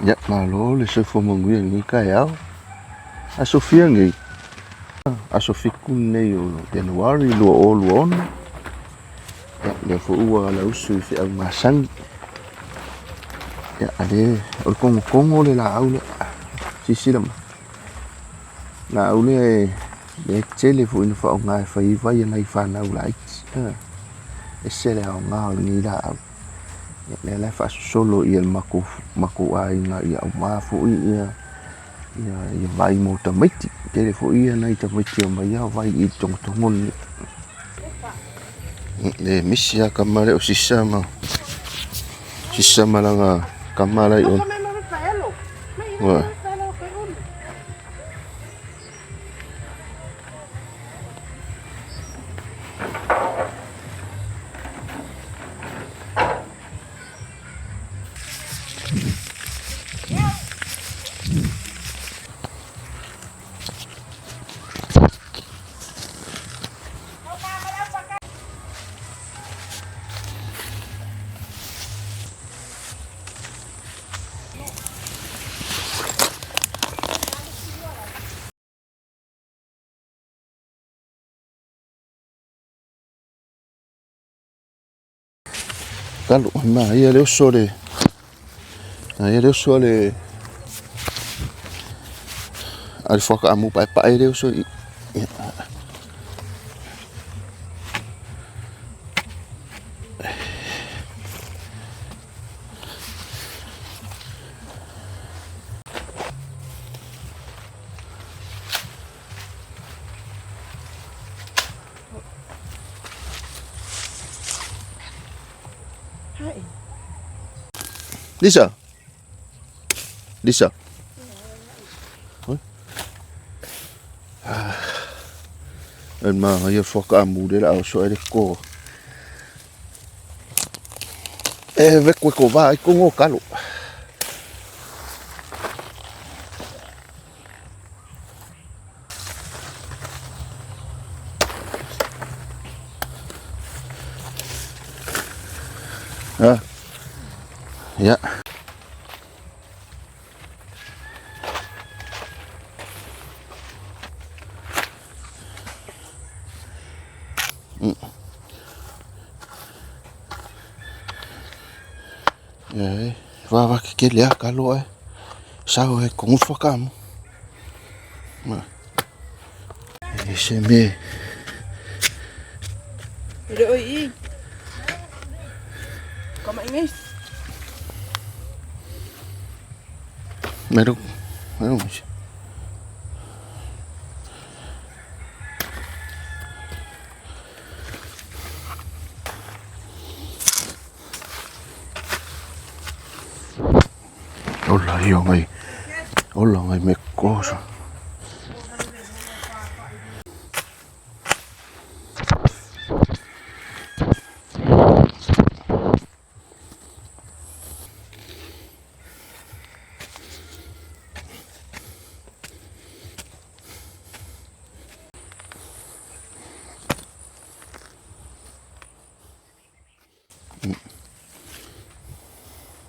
Ia, malo le soifua manuia i lenei taeao. Aso fia nei? Aso 7 lenei o January 2026. Ia, lea foi ua alausu i feau masani. Ia, a lea, o le togotogo le laau lea. Silasila mai. Laau lea e lea e tele foi ina faaaoga e fai ai vai a nai fanau laiti. Ese le aoga o lenei laau. Ia, lea la e faasosolo i le matou aiga ia auma foi ia ia vai mo tamaiti. Tele foi ia nai tamaiti e omai lava vai i le togotogo lenei. Le misi lava tama lea o Sisa ma Sisa ma lana tama la i o. Talu ma ia le uso le a ia le uso le a le fuakaamu paepae le uso i ia. Lisa. Lisa. E manaia whakaamu le la o so e le ko. E ve koe ko vā i ko ngō kalo. Ah. Ya. E vavake kele a kalo e sau e kongu whakamu. E se me. Le oi i. Kama ingis. Meron. Meron. Olla io ngai. Olla ngai me kosa.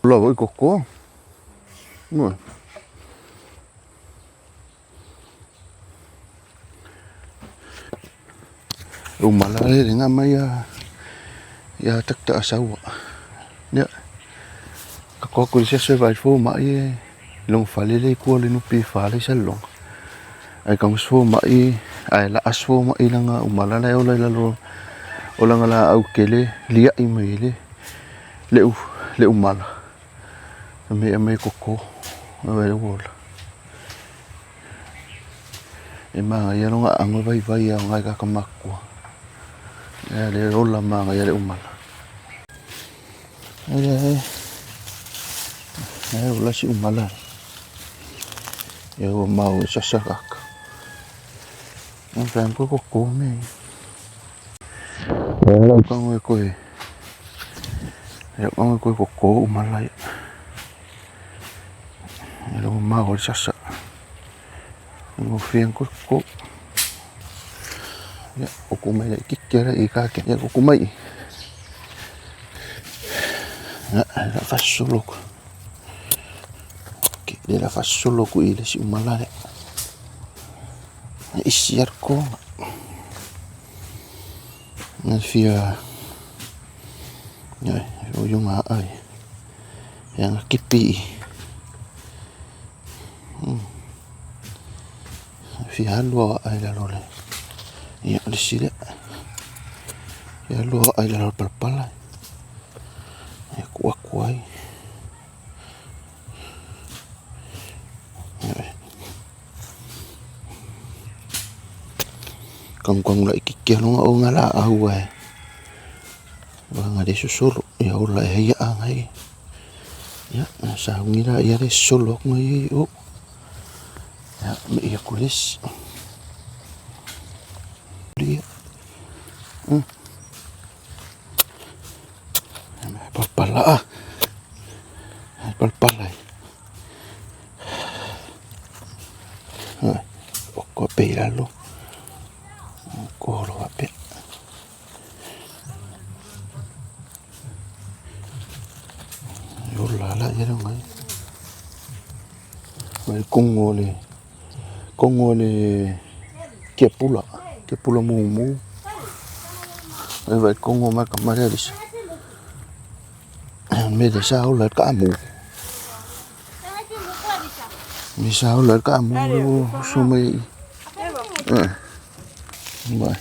Ola foi koko. Ua. Umala le lenga mai ia ia takta asaua. Ia. Ka ko ko se se vai fo mai e long fale le ko le nupi fale sa long. Ai ka fo mai ai la as fo mai langa umala le ola la lo ola la au kele lia i mai le le u le umala. Me me koko. Me le wola. E māngai alo ngā ango vai vai au ngai kaka makua. E le ola māngai ale umala. Ai ai. Ai ola si umala. E o mau e sasa kaka. Ang fam ko ko ko me. E lau kango e koe. E lau kango e koe ko ko umala. E lau mau e sasa. Ngo fiang ko ko. Ya, ko mai lại kích kia lại ka ke. Ya, ko mai. Ya, la fasoloko. Lea la faasolo atu i le isi umala lea. E isi lava le toga. Na fia o i ona aa e ana kipi i. Fia alu au aa i lalo o le ia o le isi lea. Fia alu au aa i lalo o le palapala e tuu atu ai. Tanutanu laititi lava luga o na laau ae vaega le sosolo ia ola ai aa na ia. Ia na sauni laia le sosolo atu na ia i o. Ia mei atu le isi. Ia. Palapala a. Palapala. Oko pe i lalo. Kolo faapea. E ola la ia leo ngai. Ma le kongo o le kongo o le kiapula, kiapula mumu. E vai kongo mai ka mare alisa. Me le sa ola ka amu. Me sa ola ka amu le o so mai. Eh. Vai.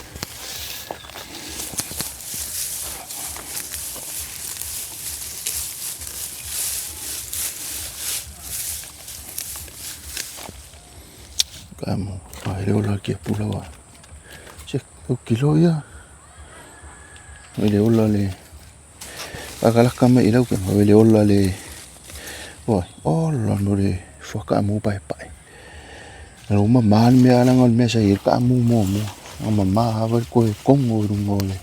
Ka amu. Ai le ola kiapula wa. Se o kilo ia. Le ola le Lakalaka mai i lau ke le ola le oi ola no le fua kaamu paepae. E ua mamā le mea leaga o le mea sa i ai le kaamu muamua. Ua mamā lava le toe kogo i luga o le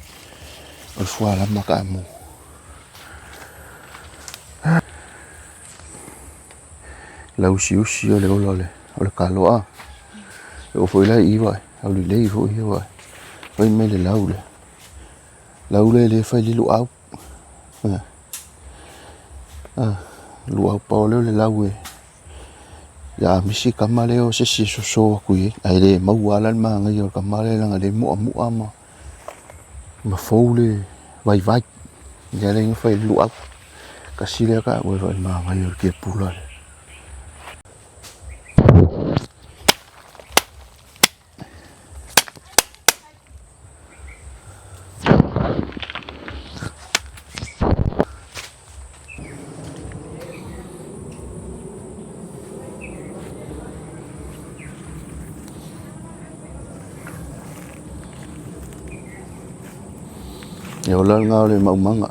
fualama kaamu. Lausiusi o le ola o le kalo a. E oo foi la i i vaai, aulelei foi ia vaai. Fai mai le lau lea. Lau lea le fai le luau. Luau pao lea o le lau e ia misi tama lea o se isi e soso atu i ai. Ae le maua lava la le manaia o le tama lea leaga o lea e muamua ma fou le vaivai. Lea la na fai ai le luau. Tasi lea taua e manaia o le tiapula lea. E ola lena o le maumaga.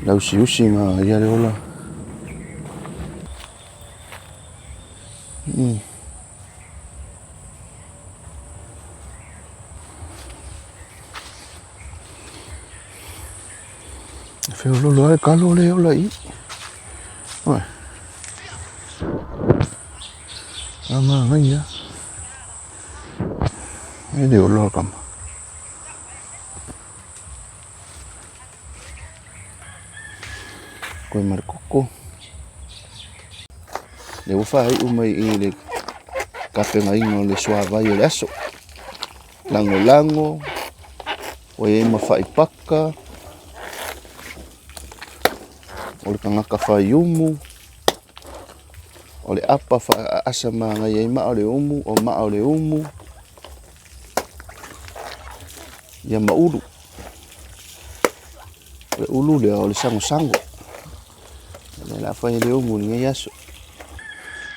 Lausiusi ma ia le ola. E feololo ai kalo le ola i. Oi. Ama ngai ia. E le ola kama. Koe ma le koko. Lea ua faaiu mai i le tapenaina o le suavai o le aso. Lagolago, ua i ai ma faipaka, o le tagata faiumu, o le apa faaasa manaia ai maa o le umu, o maa o le umu, ia ma ulu. O le ulu lea o le sagosago. O lea la fai le umu i lenei aso.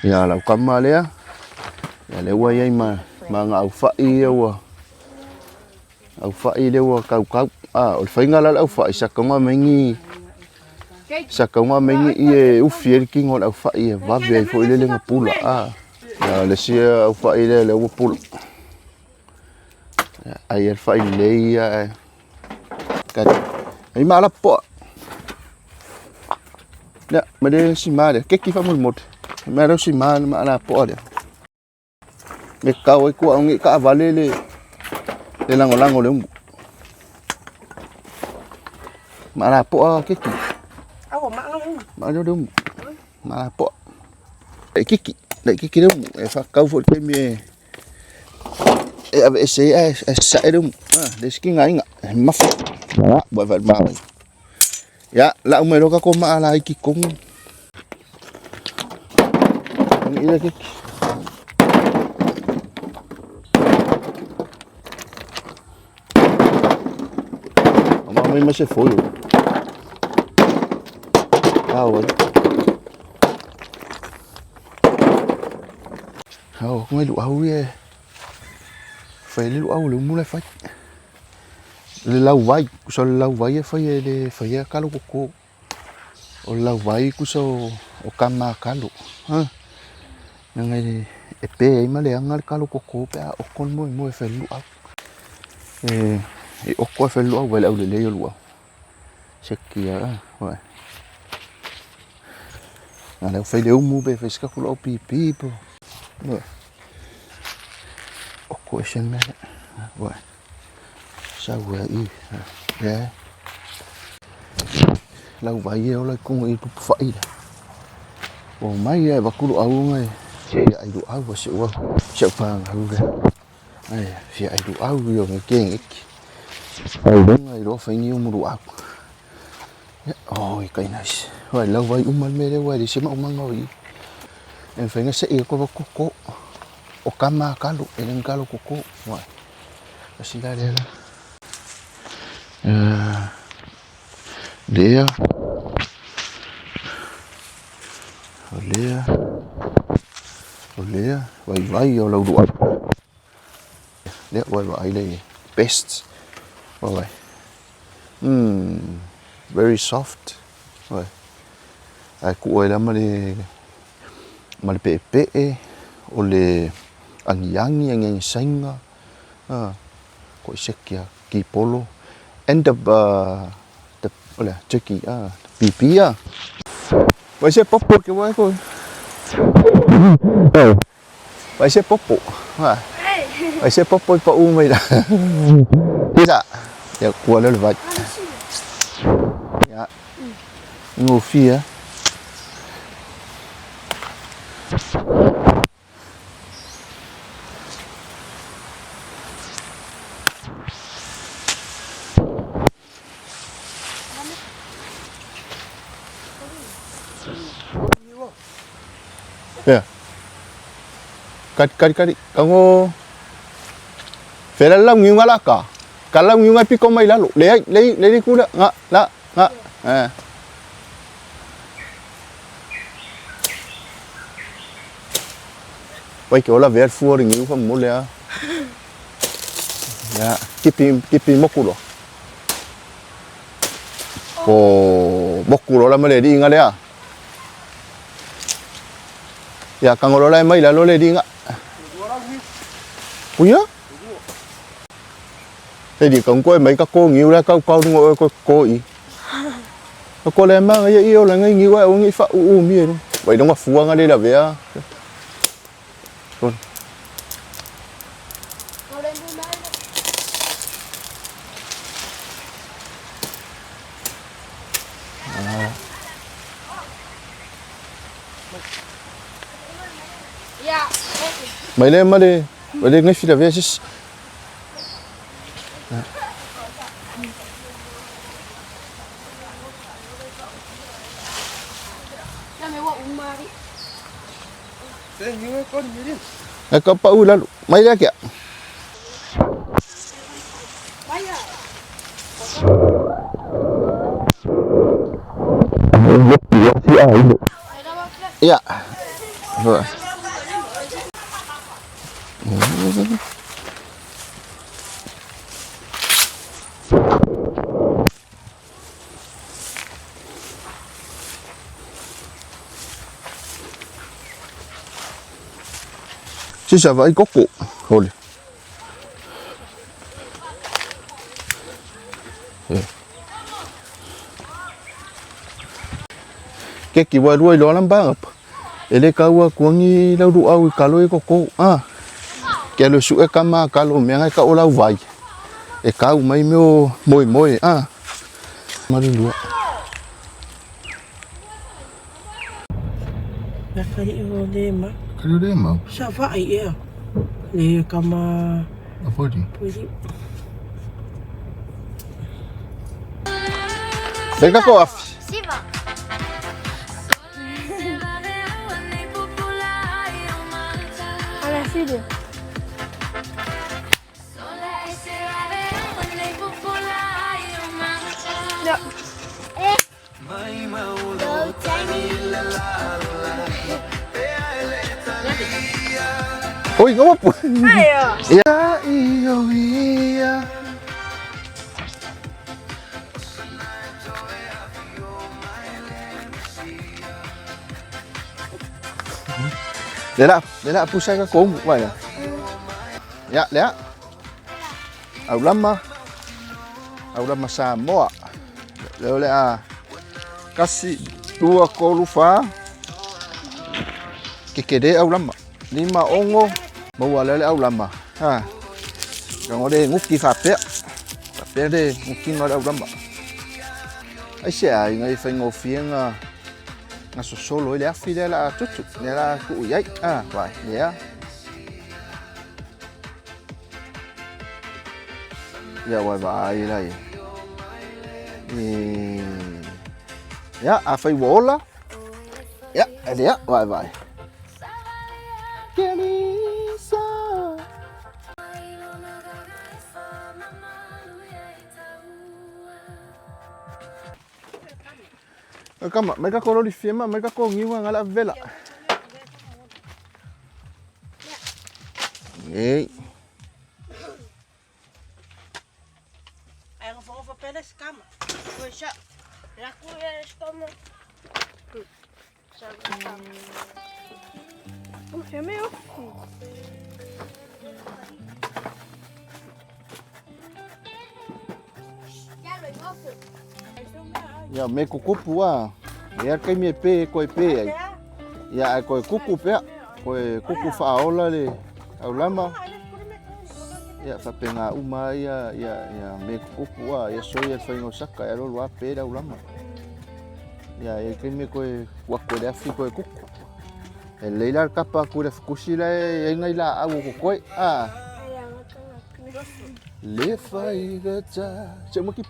Ia lau kama lea, ia lea ua iai ma ma au fai ia ua au fai lea ua kaukau. Ah, o le faiga la o le au fai sa taunga mai ni sa taunga mai ni ie e ufi ai le tino o le au fai e vave ai foi lele na pula. Ah, ia le isi au fai lea lea ua pula. Ia, ai le fai lelei ia ae Ai ma ala poa. Ia, ma le si ma le keki fa mo. Ma le si ma ma ala poa le. Me kau ai kua ongi ka vale le le lango lango le umu. Ma ala poa keki. Awa ma le umu. Ma le umu. Malapoa. Laitiiti, laitiiti le umu, e faatatau foi i le taimi e e aveese ai ae ae sae le umu. Ah, le isi tigaina, e mamafa. Ua e vaai i le manaia. Ia, lau mai loa tatou maa laiti i totonu. Ina kiki. Mai ma se foio. Ao ai. Ao, ngai luau ia. Fai le luau le umu le fai. Le lau vai, kusa le lau vai e fai e le fai e kalo koko. O le lau vai kusa o o kama kalo. Ha. Ngai e pe ai ma le anga le kalo koko pe a oko le moemoe fai le luau. E e oko e fai le luau vai le au lelei o luau. Seki a wai. Na le fai le umu pe fai se tatou luau pipi po. Wai. Oko ese le mea lea. Wai. Sau ai i. Lea. Lau vai e ola i totonu i pupufai lea. Ua mai e avatu luau ona e fia ai luau a si ou si au fanau lea. Ai fia ai luau i ona ke ngeki. Ai longa i loa fai ni umu luau. Oi kai nice. Wai lau vai uma le mea lea ua e leai se maumaga o i. E mafai ona sei atu avatu koko. O kama a kalo, e le ni kalo koko. Wai. Kasi la lea la. Lea. O lea. O lea. Vaivai o lau luau. Lea ua e vaai lea i best. Vaai. Very soft. Vaai. Ae tuu ai la ma le ma le peepee o le agiagi, agiagi saina, ko i seki a kipolo and the the o le a turkey pipi a. Vai se popo ke wai ko. Vai se popo. Vai se popo i pau mai la. Tisa. Ia kua le vai. Ia. Ngofia. Pea. Kari kari kari. Kango. Fela lau ngiu la ka. Ka lau ngiu ngai piko mai lalo. Le ai le le le ku la nga la nga. Eh. Vai ke ola vea fua ringi ufa mole a. Ya, kipi kipi moku lo. O moku lo la male ri nga lea. Ya kangolo la mai la lo le ri nga. Puia? Te di kong koe mai ka ko ngiu la kau kau ngo ko ko i. Ko le ma ngai i o la ngai ngiu ai o ngi fa u u mi e. Vai donga fua nga le la vea. Mai le ma le mai le ngai fila vea sis. E ka pau i lalo. Mai lea kia. Ia. Sisa vaai koko. Holi. Keki wa rua i loa lamba ngapa. E le kaua kuangi lau luau i kalo i koko. Ah. Ke alu sue kama kalo mea ngai ka o lau vai. E kau mai meo moe moe. Ah. Maru lua. Akalii o le mau. Akalii o le mau. Savaʻi ea. Le kama. Apoli. Poli. Fai ka ko afi. Siva. Ala fili. Ja. Oi, ngapa pu? Ayo. Ya, iyo iya. Để lại pusai ka komu vai la. Ya, lea. Aulama. Aulama Samoa. Leo le a kasi dua kolu fa. Kekede aulama. Lima ongo. Maua lea le aulama. Ha. Ka le nguki faapea. Faapea le ngukiga o le aulama. Ai se aiga i faigofie ga sosolo ai le afi lea la a tutu. Lea la tuu i ai. A, vai, lea. Ia ua e vaai la ia. E... Ia, afai ua ola. Ia, lea, vai vai. Kelisa. Kama, mai ka kololi fiema, mai ka ko ngiwa ngala vela. Ei. Ai nga fo peles kama. Laku ya skama. Fiame o. Ia me kukupu a. Ia kai me pe koe pe ai. Ia ai koe kuku pea. Koe kuku whaola le aulama. Ia whapenga uma ia ia ia me kukupu a. Ia soi e whaingo saka ia lolo a pe le aulama. Ia e kai me koe waku le afi koe kuku. E leila kapa ku le fukusi la e ngai la au ko koe. A. Le whaigata. Se maki.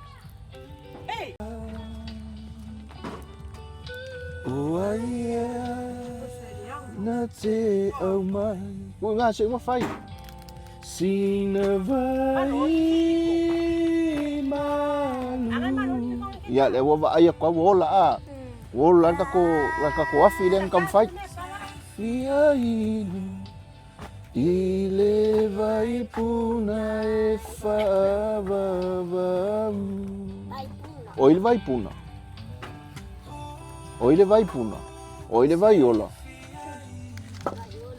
Ua ia na te au mai. Ko ngā se uma whai. Sina vai malu. Ia le ua vaai a koa ua ola a. Ua ola ka ko, ka ko afi le ngam whai. Ia inu i le vai puna e whaavavamu. O i le vai puna. O i le vai puna. O i le vai ola.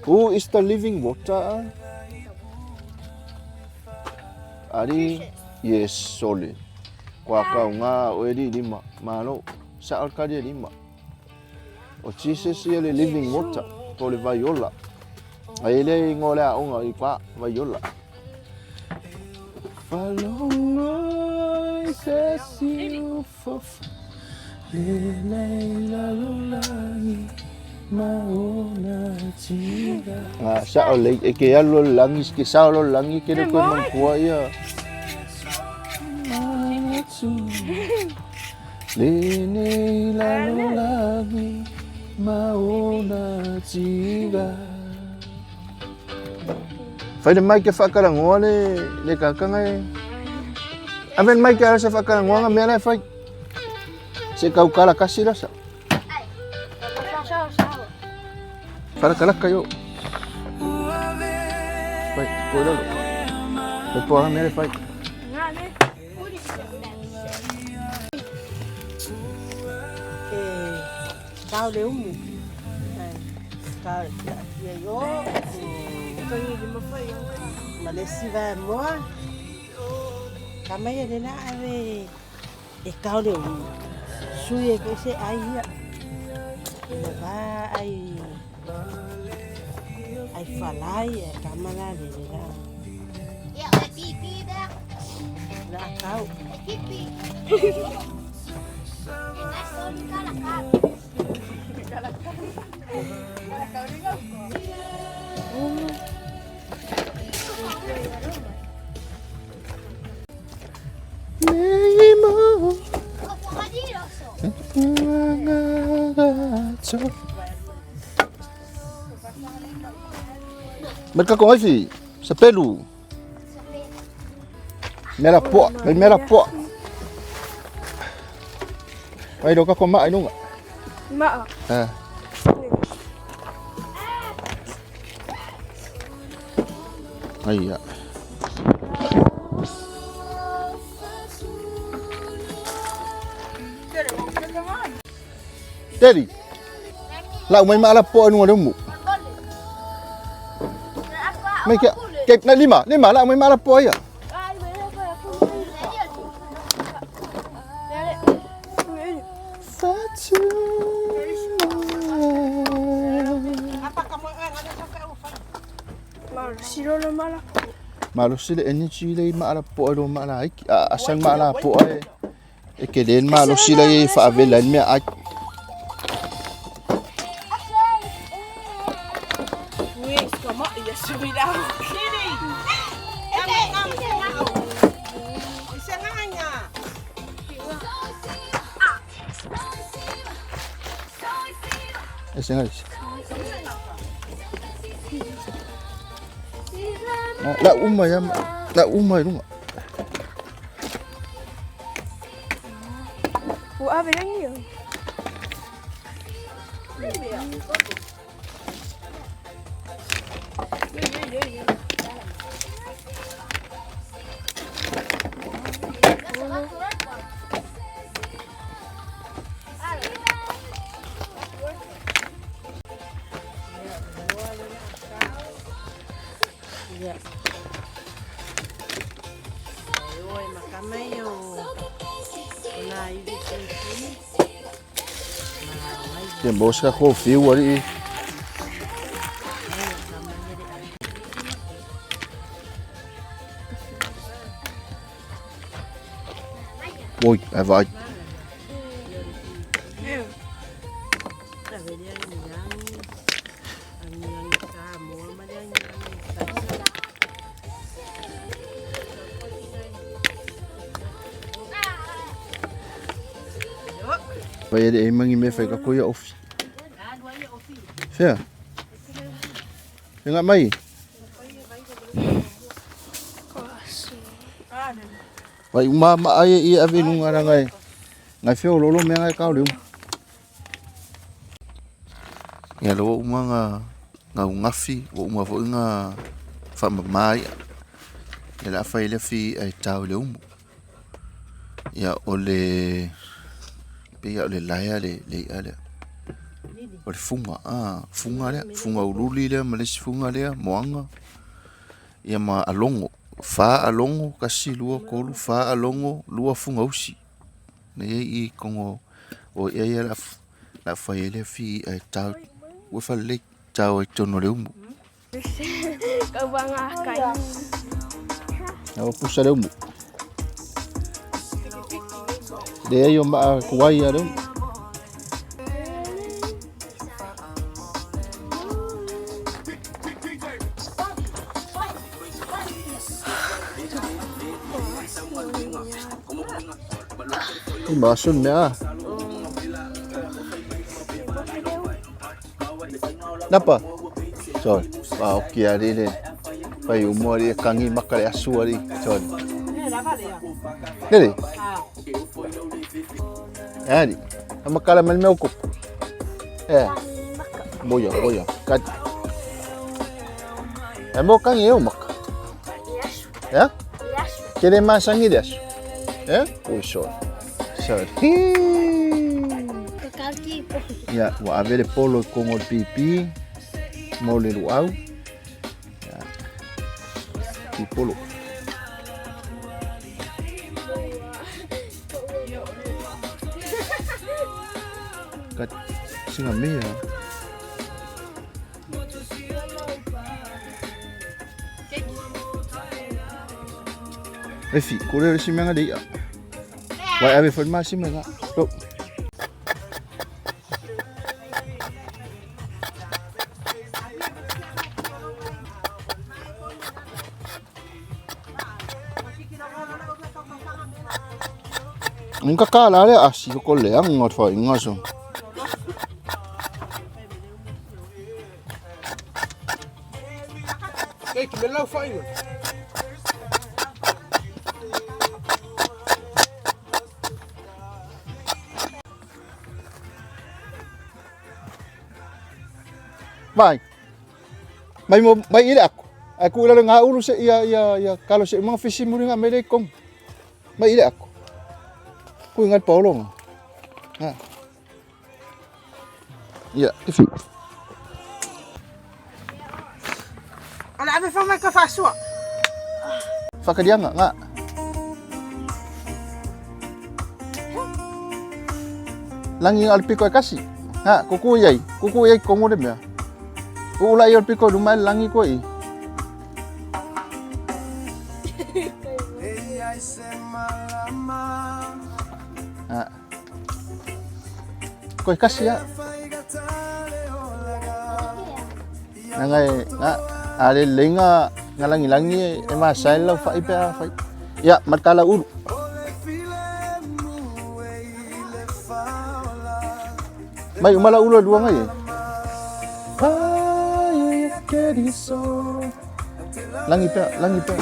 Who is the living water? Ari, yes, sole. Kua kau ngā o e li lima. Malo, sa al kari e lima. O Jesus ia le living water. Po le vai ola. A ele i ngō lea onga i kwa vai ola. Falongo i se siu fofu. Le nei la lolagi maona tiga. Ah, sa o le e ke alo langi ke sa o langi ke le ko man ia. Manatu. Le nei la lolagi maona tiga. Fai le mai ke whakarangoa le le kakanga e. Aven mai ke ara sa whakarangoa nga mea la e fai. Se kau kala kasi rasa. Wharakaraka yo. Fai, koe lalo. Fai poa mea le fai. E tau le umu. Tau ia yo. Ma le si va moa. Kama ia le la ave e kau le umu. Sui e ko se ai ia. Le va ai ai falai e kama la le le la. Ya, pipi dah. La kau. Pipi. Enggak soli kalakap. Mai kako ai fi, sa pelu. Mea la poa, mai mea la poa. Mai lo kako maa inunga. Maa. Ah. Ai ya. Daddy. Lau mai maa la poa inunga le umu. Mai kia. Ke na lima, lima lau mai maa la poa ia. Malosi le energy le ma ala po lo ma ala iki a asang ma ala po e e ke len malosi le e faavela le mea ai. E se ngai. La uma ia la uma i luga. Ua ave lagi ia. Ia maua se tatou fiu alii. Oi, ae vaai. Vai ele e mangi me fai ka koia ofi. Fea? Fea mai? Vai uma ma ai i ave nunga ranga e. Ngai fea o lolo mea ngai kao le umu. Ia lo uma nga nga ungafi, ua uma foi nga faamama ia. Ia la fai le fi ai tau le umu. Ia o le pei o le laea le le i'a lea. O le fuga, a fuga lea, fuga uliuli lea ma le isi fuga lea, moaga. Ia ma alogo, fa alogo, tasi, lua, tolu, fa alogo, lua fogausi. Na i ai i totonu o i'a ia o le a fai ai le afi i'a e tao, ua faalelei, tao ai i totonu o le umu. Ua pusa le umu. Leai o maa kuai a le umu. I maso le mea a. Napa. Sorry. Pa oki ari le. Pai umu ari e kangi maka le asu ari. Sorry. Lele. Ari. Amakala mai le mea o kopo. Eh. Boia, boia. Kati. E mo kangi e o maka. Eh? Ke le masangi le aso. Eh? Ui, sorry. Sorry. Ia, ua ave le polo i kogo o le pipi mo le luau. Ia, pipolo. Ka singa mea. E fi, kore le si mea le ia. Wai ave foi ma si mea. Go. Nka ka la le asi ko le ang ngot fa inga so. Mai. Mai mo mai ile aku. Aku ila nga ulu se ia ia ia kalo se mga fisi muri nga mele kong. Mai ile aku. Ku ingat paulong. Ha. Ia, ifi. O le ave fai mai ka faasua. Fakalianga nga. Langi al piko e kasi. Ha, kuku iai. Kuku iai kongo le mea. Ula i al piko luma e langi koe i. Ha. Koe kasi ya. Nga nga ale lenga ngalangi langi e ma sai lau fai pe a fai. Ya, matkala ulu. Mai umala ulu dua ngai. Pai keriso. Langi pe, langi pe.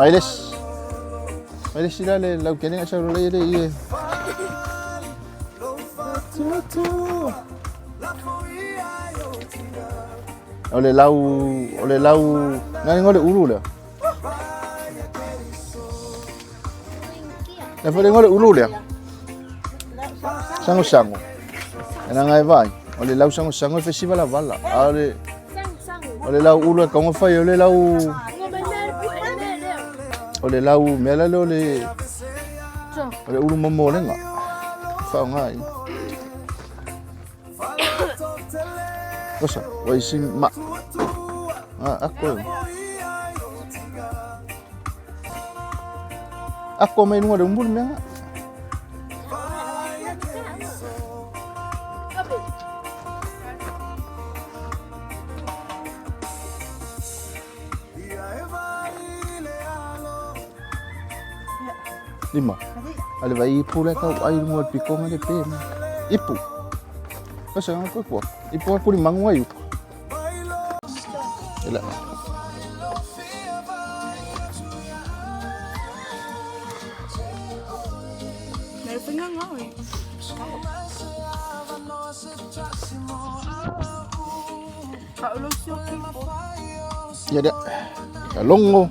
Mailes. Mailes sila le lau kene asa le le ie. O le lau, o le lau, ngai ngole ulu le. Le fale ngole ulu le. Sango sango. Ena ngai vai. O le lau sango sango e festival a vala. A o le o le lau ulu e kaunga fai o le lau o le lau mea la le o le o le ulu momo lenga. Whaonga ai. Osa, wa isi ma. Ah, ako. Ako mai nunga le umbul mea. Lima. Ale vai ipu le kau ai lunga le pikonga le pe ma. Ipu. Osa nga koe kua. Ipu a kuri mangu ai uku. Ela. Meron pa nga nga eh. Ia dia. A longo.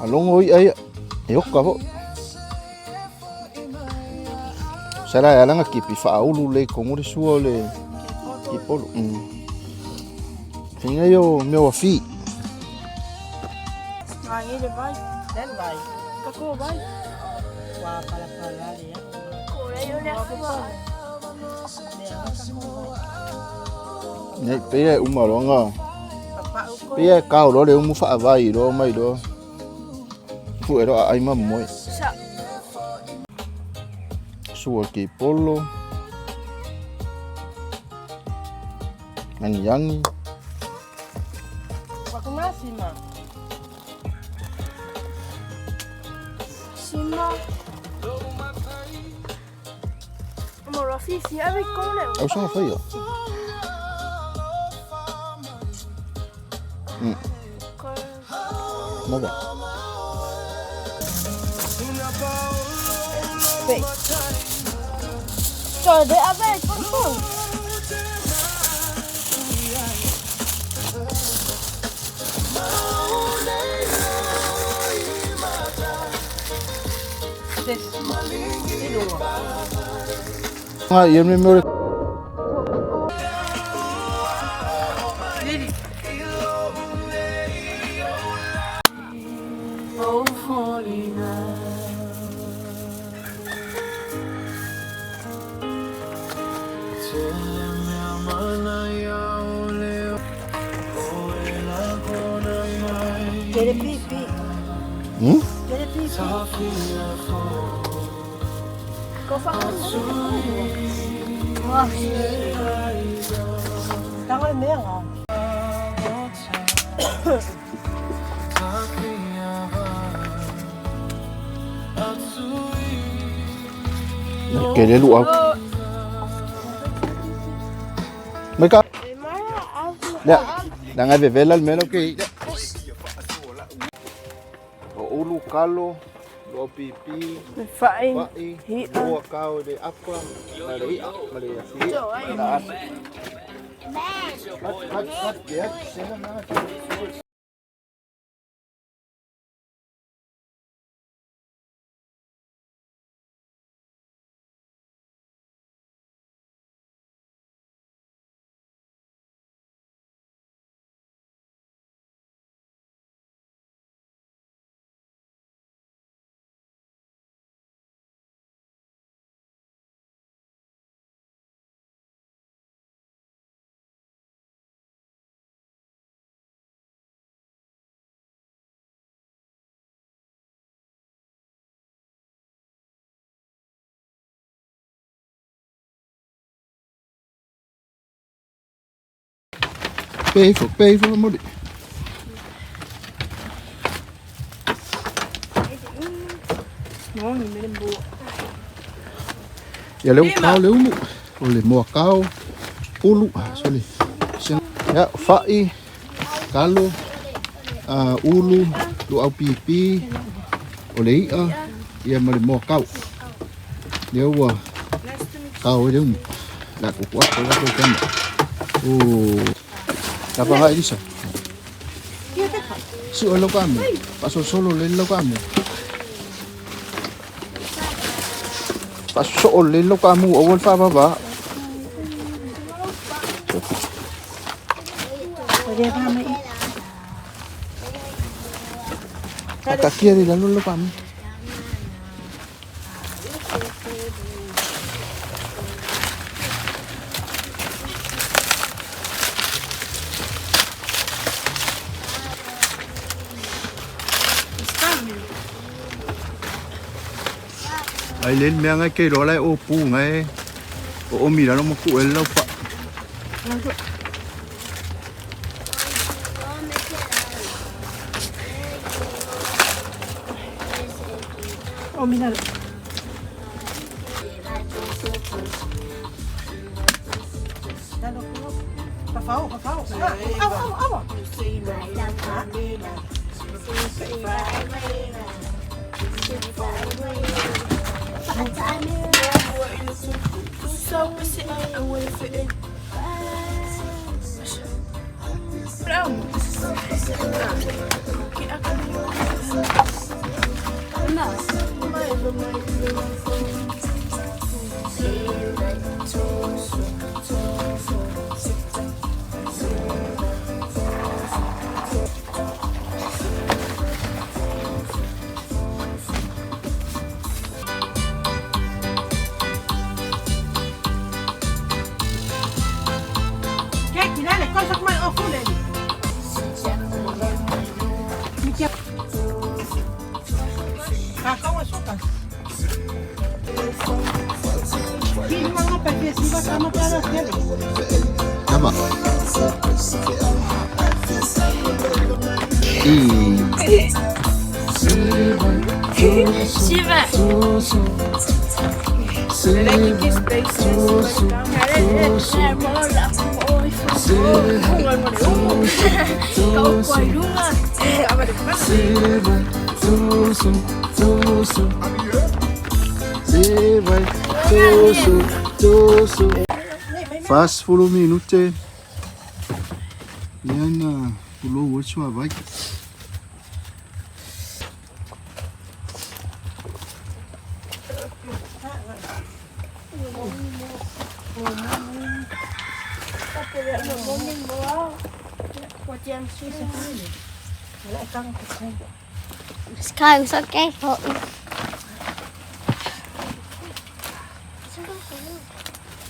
A longo i ai. E oka fo. Sala e alanga kipi whaaulu le kongo le sua o le kipolo. Finga yo mea wa fi. Nga ngi le vai. Then vai. Ka ko vai. Wa pala pala le ya. Ko le yo le fua. Nei pea e uma roanga. Papa uko. Pea e kao ro le umu whaavai ro mai ro. Fu e roa ai ma moe. Sa. Sua kipolo. Yangi yangi. Wa kuma sima. Sima. Mo ro fifi ave ko le. Au sanga whaia. Ko. Nada. So de ave ko ko. Ses. Ilunga. Nga ia me mea Lili. Kere pipi. Kere pipi. Ko fa ko. Tango le mea nga. Tele luau. Mai ka. Lea, leaga e vevela le mea lea ou te i ai. O ulu, kalo, luau pipi, Fa'i. fa'i, I'a. moa kao i le apa, ma le i'a, ma le afi i'a, ma le afi. Mat, mat, mat, yeah, sena mea. Pe ifo, pe ifo la moli. Ia lea ua kao le umu, o le moa kao, ulu, sorry. Ia, fa'i, kalo, ulu, luau pipi, o le i'a, ia ma le moa kao. Lea ua kao ai le umu. La kuku atu la kou tama. O lapa ngai Elisa. Si o lau ka amu. Faasolosolo lelei lau ka amu. Faasosoo lelei lau ka amu aua le faavavā. Taatia i lalo lau ka amu. Ai le mea ngai ke iloa la e opu ngai o omi i lalo ma kuʻu ai le laupaʻi. Lava. I. 40 minute lea na pulou ai le suavai.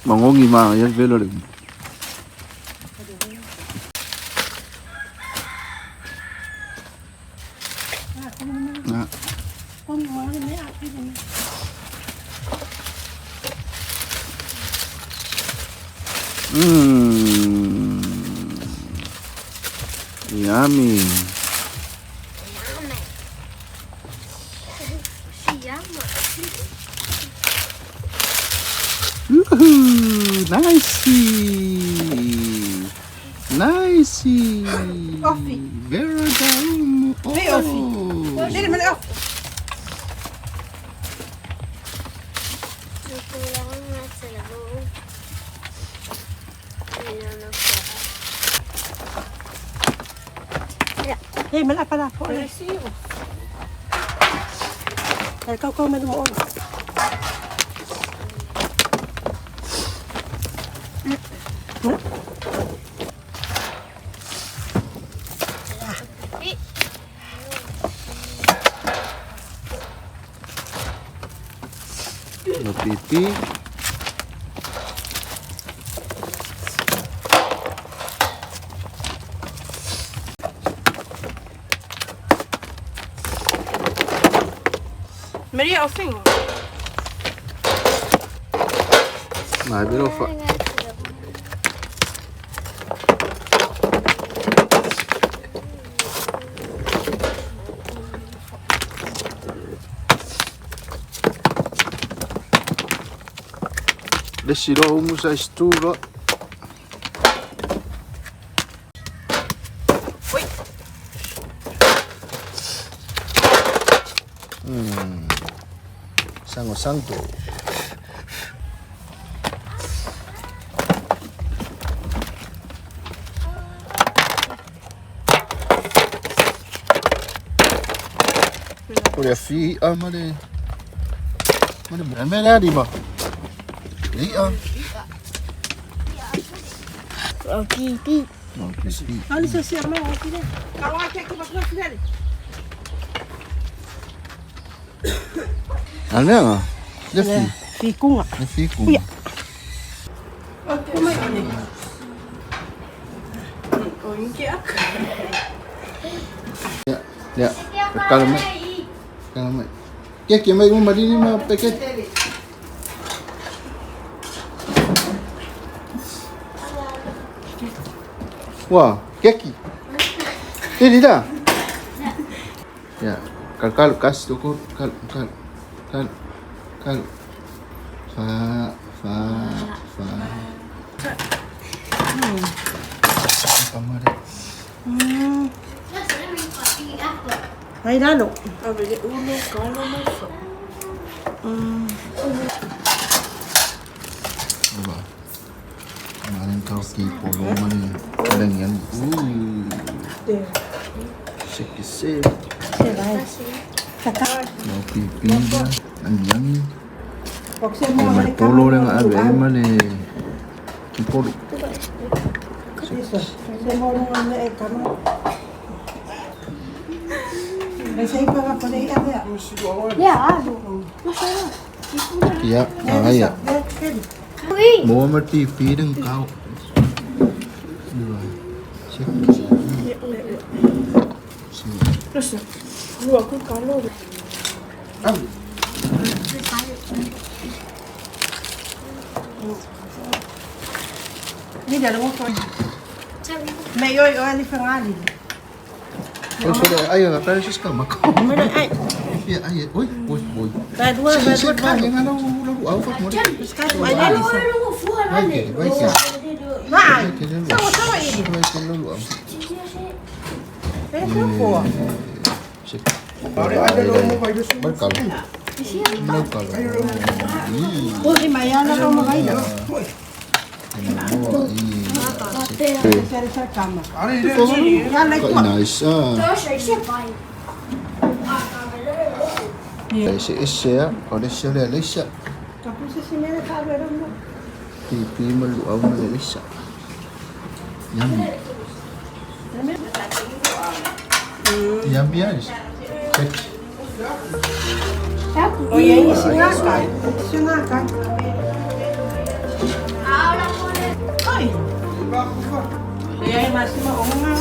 Magogi ma ia le velo le umu. Mmm. Yummy. Woohoo! Nice! Nice! Ofi. Vera Daumu. Hey, Ofi. Lele male ofi. Hey, mala pala po. Ay, kau kau manu mo. No pipi. Maria ofingo. Mai bero fa. Le siro umu sa sturo. Sango santo. O le fi a ma le ma le me la di ma. Li a. O pipi. No pipi. Ali sa siya mo, ofi le. Kau ake ko ba fi le. Almea. Le fi. Fi kunga. Le fi ku. Ia. O mai one. O inki aka. Ya, ya. Kala mai. Kala mai. Ke ke mai uma ni ma peket. Wah, keki. Ini dah. Ya, kal kal kas tu ko kal kal kal kal fa fa fa. Kamar. Ai lalo. Ave le ulo kalo mai fa. Diba? Maling kau ki polo man dan yan. Sik se. Se vai. Kaka. No pi pi ang yan. O se mo Mai polo le nga ave ma le ki polo. Isso. Se mo no le e kama. Vai sair para poder ir a ver. Ya, abu. Ya, ah ya. Mo ma pi pi dang kau. Diba? Sik se. Terus. Lu aku kalo. Ah, Ni da lo ko. Me yo yo ali fangali. Oh, sorry, ay, pero sis ka mako. Me ai. Ya, ay, oi, oi, oi. Vai dua, vai dua Sik kali. ma nga lo lo au fa mo. Pescado ai ali. Vai ke, vai ke. Vai. Vai ke lo. Sama sama ini. Vai ke lo. É ko. Sik. Berkal. Berkal. O e mai ana lo mai. Sere sa kama. Ya le ko. Nice. Ese ese o le se le le se. Kapu se se mele ka vera mo. Pi pi malu au ma le se. Yum. Yum yes. Check. O e aí se ngaka. Se ngaka. Ai. E aí masima o nga.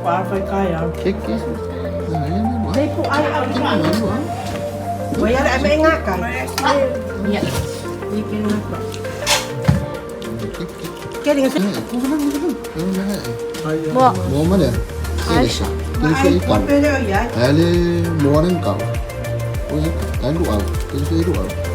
Pa fai kai au. Check. Nei po ai au sa. O ia le me ngaka. Ya. Ni ke ngaka. Ke ringa se. Mo. Mo ma le. Le se. Le se Ai i ko kau. pele o ia. Ale mo ren kau. Oi, tai lu au. Te te lu au.